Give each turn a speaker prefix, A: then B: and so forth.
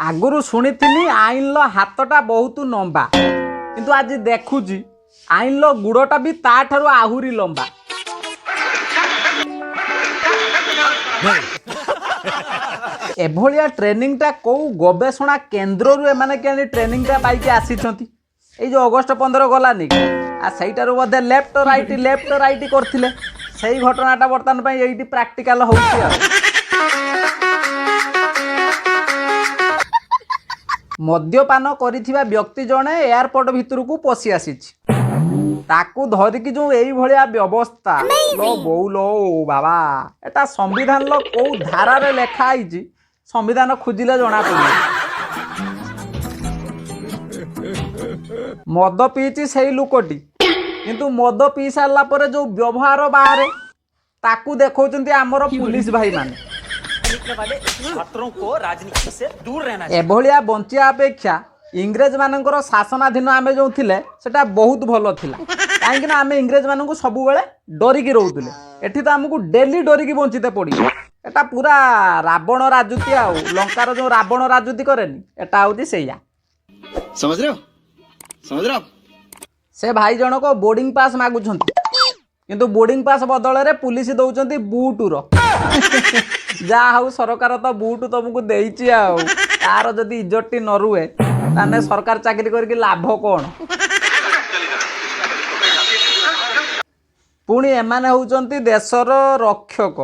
A: ଆଗରୁ ଶୁଣିଥିଲି ଆଇନର ହାତଟା ବହୁତ ଲମ୍ବା, କିନ୍ତୁ ଆଜି ଦେଖୁଛି ଆଇନର ଗୁଡ଼ଟା ବି ତାଠାରୁ ଆହୁରି ଲମ୍ବା। ଏଭଳିଆ ଟ୍ରେନିଂଟା କୋଉ ଗବେଷଣା କେନ୍ଦ୍ରରୁ ଏମାନେ କେଜାଣି ଟ୍ରେନିଂଟା ପାଇକି ଆସିଛନ୍ତି? ଏଇ ଯୋଉ ଅଗଷ୍ଟ 15 ଗଲାନି କି, ଆ ସେଇଟାରୁ ବୋଧେ ଲେଫ୍ଟ ରାଇଟ୍ ଲେଫ୍ଟ ରାଇଟ୍ କରିଥିଲେ। ସେଇ ଘଟଣାଟା ବର୍ତ୍ତମାନ ପାଇଁ ଏଇଠି ପ୍ରାକ୍ଟିକାଲ ହଉଛି। ଆଉ ମଦ୍ୟପାନ କରିଥିବା ବ୍ୟକ୍ତି ଜଣେ ଏୟାରପୋର୍ଟ ଭିତରକୁ ପଶି ଆସିଛି, ତାକୁ ଧରିକି ଯୋଉ ଏଇଭଳିଆ ବ୍ୟବସ୍ଥା, ଲୋ ବୋଉ ଲୋ ବାବା! ଏଟା ସମ୍ବିଧାନର କୋଉ ଧାରାରେ ଲେଖା ହେଇଛି? ସମ୍ବିଧାନ ଖୋଜିଲେ ଜଣା ପଡିବ। ମଦ ପିଇଛି ସେଇ ଲୋକଟି, କିନ୍ତୁ ମଦ ପିଇ ସାରିଲା ପରେ ଯୋଉ ବ୍ୟବହାର ବାହାରେ, ତାକୁ ଦେଖାଉଛନ୍ତି ଆମର ପୁଲିସ ଭାଇମାନେ।
B: निकलने वाले छात्रों को राजनीति से दूर रहना चाहिए।
A: ଏଭଳିଆ ବଞ୍ଚିବା ଅପେକ୍ଷା ଇଂରେଜ ମାନଙ୍କର ଶାସନାଧୀନ ଆମେ ଯୋଉ ଥିଲେ, ସେଟା ବହୁତ ଭଲ ଥିଲା। କାହିଁକି ନା ଆମେ ଇଂରେଜ ମାନଙ୍କୁ ସବୁବେଳେ ଡରିକି ରହୁଥିଲେ। ଏଠି ତ ଆମକୁ ଡେଲି ଡରିକି ବଞ୍ଚିତେ ପଡିବ। ଏଟା ପୁରା ରାବଣ ରାଜୁତି। ଆଉ ଲଙ୍କାର ଯୋଉ ରାବଣ ରାଜୁତି କରେନି, ଏଟା ହଉଛି ସେଇଆ।
C: समझ रहे हो? समझ रहे हो आप?
A: ସେ ଭାଇ ଜଣକ ବୋର୍ଡିଂ ପାସ୍ ମାଗୁଛନ୍ତି, କିନ୍ତୁ ବୋର୍ଡିଂ ପାସ୍ ବଦଳରେ ପୁଲିସ ଦଉଛନ୍ତି ବୁଟୁର। ଯାହା ହଉ, ସରକାର ତ ବୁଟୁ ତମକୁ ଦେଇଛି। ଆଉ ତାର ଯଦି ଇଜ୍ଜତଟି ନ ରୁହେ, ତାହେଲେ ସରକାର ଚାକିରି କରିକି ଲାଭ କ'ଣ? ପୁଣି ଏମାନେ ହଉଛନ୍ତି ଦେଶର ରକ୍ଷକ।